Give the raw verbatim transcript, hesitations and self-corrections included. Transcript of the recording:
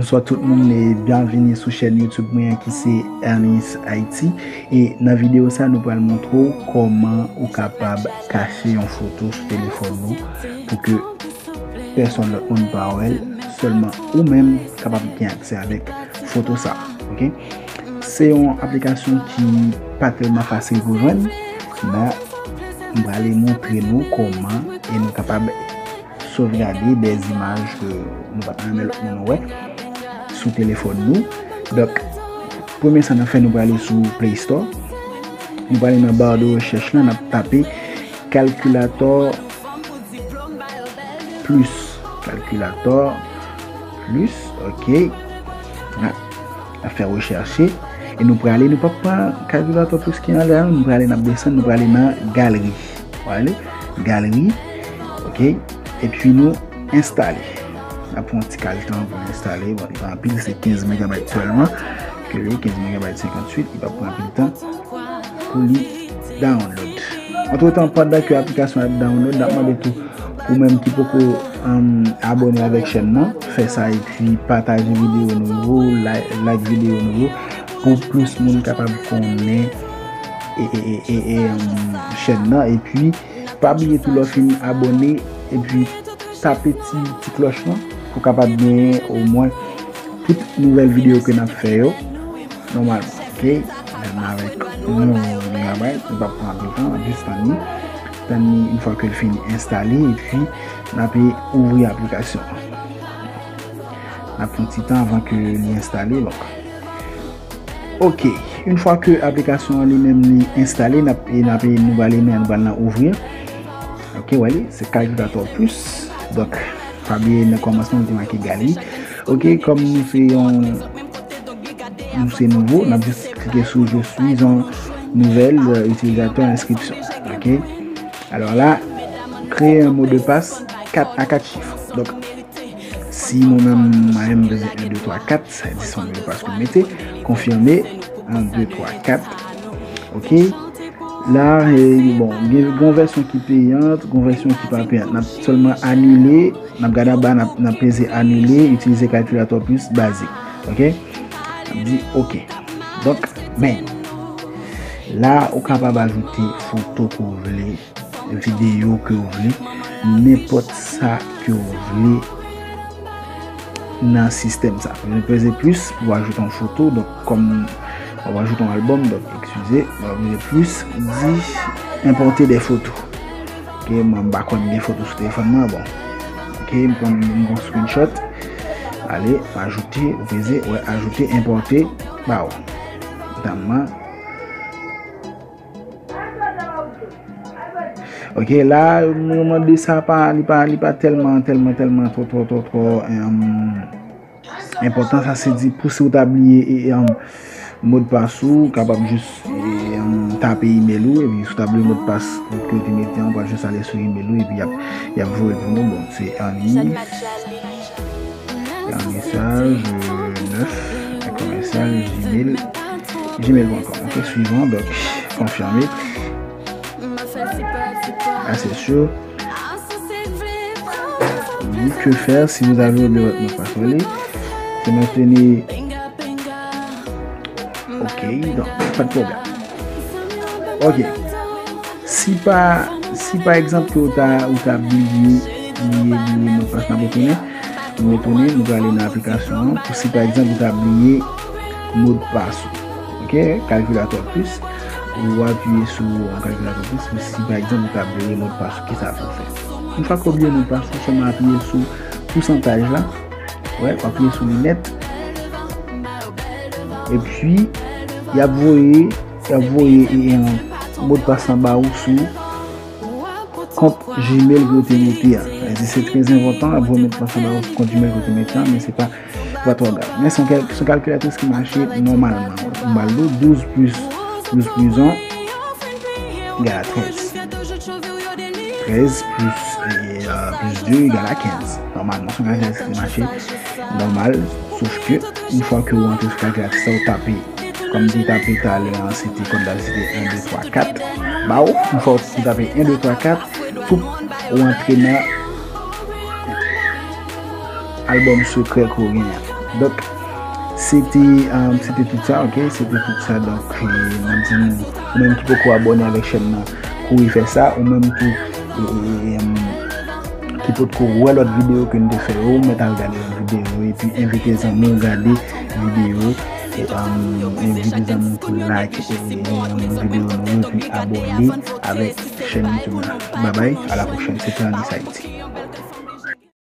Bonswa tout moun e byenvini sou chèn YouTube mwen an ki se Ernest Haïti. E nan videyo sa nou pral montre w kòman ou kapab kache yon foto sou telefòn ou pou ke pèsòn lòt moun pa wè l, sèlman ou menm kapab gen aksè avèk foto sa, oke? Se yon aplikasyon ki pa tèlman fasil pou jwenn, men m prale montre nou kòman e nou kapab sovgade de zimaj ke nou pa ta renmen lòt moun wè sou telefòn nou. Donk, premye sa n ap fè, nou prale sou Play Store. Nou prale nan ba de rechèch la, n ap tape kalkilatò plis. Kalkilatò plis, oke. N ap fè rechèche. E nou prale, nou p ap pran kalkilatò plis ki anlè a, nou prale, n ap desann, nou prale nan galri. Prale, galri, oke. Epi nou enstale. N ap pran yon ti kal tan pou enstale. Bon, li pa anpil, se kenz megabayt sèlman. Ke li kenz megabayt senkanntuit, li pa pran anpil tan pou li download. Antretan, pandan ke aplikasyon ap download, n ap mande tou ou menm ki poko, um, abòne avèk chèn nan, fè sa epi pataje videyo nou yo, like, like videyo nou yo, pou plis moun kapab konnen e, e, e, e, e, um, chèn nan. Epi, pa bliye tou lè w fin abòne, epi tape ti, ti klòch lan pou kapab genyen omwen tout nouvèl videyo ke n ap fè yo nòmalman, oke? Menm avèk yon megabayt, nou p ap pran anpil tan, n ap jis tann li. Tann li, yon fwa ke l fin enstale, epi n ape ouvri aplikasyon an. N ap pran ti tan avan ke li enstale, donk. Oke, yon fwa ke aplikasyon an li menm li enstale, n ap, e n ape, nou prale nan, nou pral nan ouvri. Oke, wè li, se kalkilatò plis. Donk, pa bliye nan kòmansman, nou te make galri. Oke, kòm nou se yon, nou se nouvo, n ap jis klike sou "Je suis un nouvel, euh, utilisateur inscription". Oke? Alò la, créer un mot de passe quatre à quatre chiffres. Donk, si mwen menm, mwen menm bezwen en, deux, trois, quatre, sa di se yon mot de passe ke m mete, konfime, en, deux, trois, quatre. Oke? La, e, bon, gen, gen yon vèsyon ki peyant, gen yon vèsyon ki pa peyant. N ap sèlman anile, n ap gade anba, n ap, n ap peze anile, itilize kalkilatò plis bazik. Oke? N ap di oke. Donk, men, la, ou kapab ajoute foto ke w vle, videyo ke w vle, nenpòt sa ke w vle nan sistèm sa. Mwen peze plis pou ajoute yon foto, donk kòm w ap ajoute yon albòm, donk eskize, mwen peze plis, di enpòte de foto. Oke, mwen m pa kwè m gen foto sou telefòn mwen, bon. Oke, m pran yon screenshot. Ale, ajoute, ou peze, wè, ajoute, enpòte, baw. Dam nan. Oke, la, mwen mande sa pa, li pa, li pa tèlman, tèlman, tèlman twò, twò, twò, twò, em, enpòtan. Sa se di pou si w ta bliye, e, em, modpas ou, ou kapab jis, e, em, tape imèl ou, epi si w ta bliye modpas ou ke w te mete an, ou pral jis ale sou imèl ou, epi y ap, y ap voye l pou nou. Bon, se Annie. Yon mesaj, euh, nèf, yon mesaj, gmail, gmail point com. Ok, suivant, donk, konfime. Ah, c'est sûr. Oui, que faire si vous avez oublié votre mot de passe? Allez, c'est maintenu. Ok, donk, pa de pwoblèm. Ok. Si pa, si pa egzanp ke ou ta, ou ta bliye, bliye, bliye modpas, n ap retounen. Nou retounen, nou prale nan aplikasyon an. Pou si pa egzanp ou ta bliye modpas ou. Ok? Kalkilatò plis. Ou apiye sou kalkilatò plis. Pou si pa egzanp ou ta bliye modpas ou, kisa pou w fè? Yon fwa ke w bliye modpas ou, sèlman apiye sou pousantaj la. Wè, w apiye sou li nèt. Epi, y ap voye, y ap voye, e, e, modpas lan ba ou sou kont Gmail ke w te mete a. Sa vle di se trè enpòtan, y ap voye modpas lan ba ou sou kont Gmail ke w te mete a, men se pa, se pa twò grav. Men se yon kal-, se yon kalkilatris ki mache nòmalman. M ba l douz plis, douz plis en egal a trèz. Trèz plis, e, e, plis de egal a kenz. Nòmalman, se yon kalkilatris ki mache nòmal, sof ke, yon fwa ke w antre sou kalkilatris la, ou tape, kòm m te tape talè an, se te kòd la, se te en, de, twa, kat. Ba w, yon fwa ou tape en, de, twa, kat, poup, ou antre nan albòm sekrè ke w genyen an. Donk, se te um, se te tout sa, ok? Se te tout sa. Donk, eh, m ap di nou, ou menm ki poko abòne avèk chèn nan, kouri fè sa. Ou menm tou, eh, eh, em, ki potko wè lòt videyo ke n te fè yo, ou mèt al gade lòt videyo, epi envite zanmi w gade videyo, e, um, envite zanmi w pou like, e, e, videyo nou, epi abòne avèk chèn YouTube la. Babay, a la pwochèn, se Clarence Haïti.